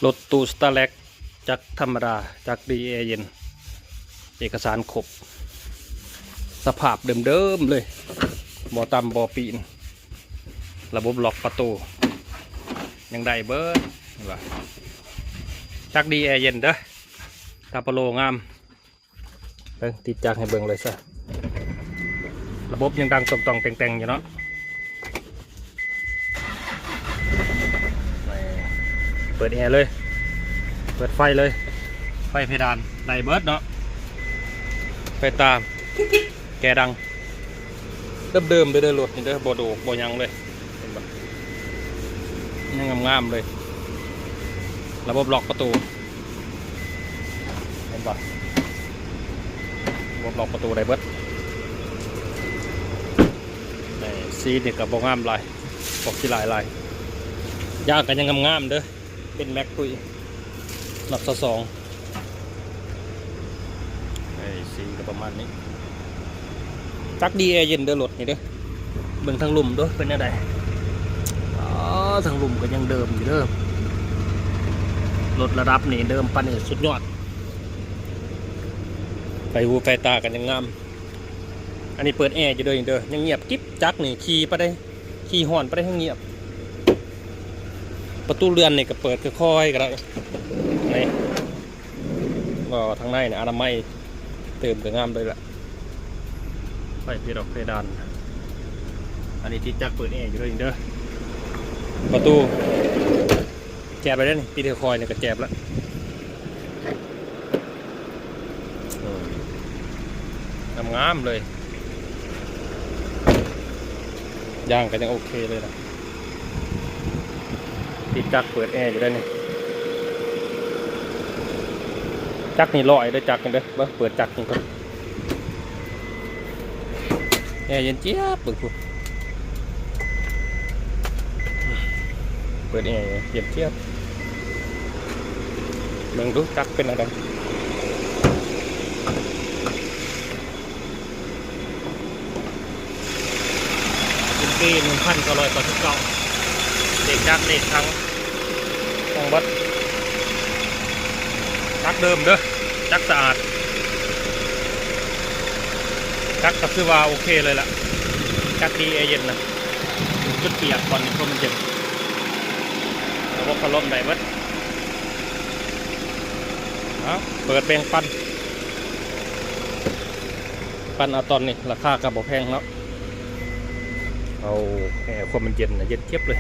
ລົດຕູ້ສະຕາເລັກ ຈັກທຳມະດາ ຈັກດີແອເຢັນ ເອກະສານຄົບ ສະພາບເດີມໆເລີຍ ບໍ່ຕຳບໍ່ປີນ ລະບົບລັອກປະຕູ ຍັງໄດ້ເບີດ ເຫັນບໍ່? ຈັກດີແອເຢັນເດີ ຕາປະໂລງາມ. ເບິ່ງ ຕິດຈັກໃຫ້ເບິ່ງເລີຍຊະ ລະບົບຍັງດັງຕ່ອງໆແຕ່ງໆຢູ່ເນາະ. ເປີດແອເລີຍ ເປີດໄຟເລີຍ ໄຟເພດານໄດ້ເບີດເນາະ ໄຟຕາ ແກດັງ ເດີມໆເດີ ລົດນີ້ເດີ ບໍ່ໂດກບໍ່ຫຍັງເລີຍ ເຫັນບໍ່? ຍັງງາມໆເລີຍ ລະບົບລັອກປະຕູ ເຫັນບໍ່? ລະບົບລັອກປະຕູໄດ້ເບີດ. ເອີ ສີນີ້ກໍບໍ່ງາມຫຼາຍ ອອກຂີ້ລາຍຫຼາຍ ຢາງກໍຍັງງາມໆເດີ ເປັນແມັກຕຸຍ ນັບຊາວສອງ. ເອີ ສີກໍປະມານນີ້ ຈັກດີແອເຢັນເດີ ລົດນີ້ເດີ ເບິ່ງທາງລຸ່ມເດີ ເປັນແນວໃດ? ອໍ ທາງລຸ່ມກໍຍັງເດີມຢູ່ເດີ ລົດລະດັບນີ້ເດີມປານນີ້ສຸດຍອດ ໄຟຫູໄຟຕາກໍຍັງງາມ. ອັນນີ້ເປີດແອຢູ່ເດີ ນີ້ເດີ ຍັງງຽບກິບ ຈັກນີ້ຂີ່ໄປໄດ້ ຂີ່ຮ້ອນໄປໄດ້ ຍັງງຽບ. ປະຕູເລື່ອນນີ້ກໍເປີດຄ່ອຍໆກໍໄດ້ ນີ້ ກໍທາງໃນນີ້ອະນາໄມ ເຕີມກໍງາມເລີຍລະ ໄຟເພດອກເພດານ. ອັນນີ້ທີ່ຈັກເປີດແອຢູ່ເດີ ນີ້ເດີ ປະຕູແຈບໄປເດ້ ປິດຄ່ອຍໆນີ້ກໍແຈບລະ ງາມໆເລີຍ ຢາງກໍຍັງໂອເຄເລີຍນະ. ຕິດຈັກເປີດແອຢູ່ໄດ໋ນີ້ ຈັກນີ້ລອຍເດີ ຈັກນີ້ເດີ ເບິ່ງ ເປີດຈັກນີ້ກ່ອນ ແອເຢັນຈຽບ ເບິ່ງພຸ້ນ ເປີດແອເຢັນຈຽບ ເບິ່ງດູຈັກເປັນແນວໃດ. ເປັນປີໜຶ່ງພັນເກົ້າຮ້ອຍເກົ້າສິບເກົ້າ ເລກຈັກເລກຖັງ ທັງເບິດ ຈັກເດີມເດີ ຈັກສະອາດ ຈັກກໍຄືວ່າໂອເຄເລີຍລະ ຈັກດີແອເຢັນນະ ຈຸດປຽກບ່ອນນີ້ ເພາະມັນເຢັນ ລະບົບພັດລົມໄດ້ເບິດ. ເອົາ ເປີດແບ່ງປັນ ປັນເອົາຕອນນີ້ ລາຄາກໍບໍ່ແພງເນາະ. ເອົາ ແອຄວາມມັນເຢັນນະ ເຢັນຈຽບເລີຍ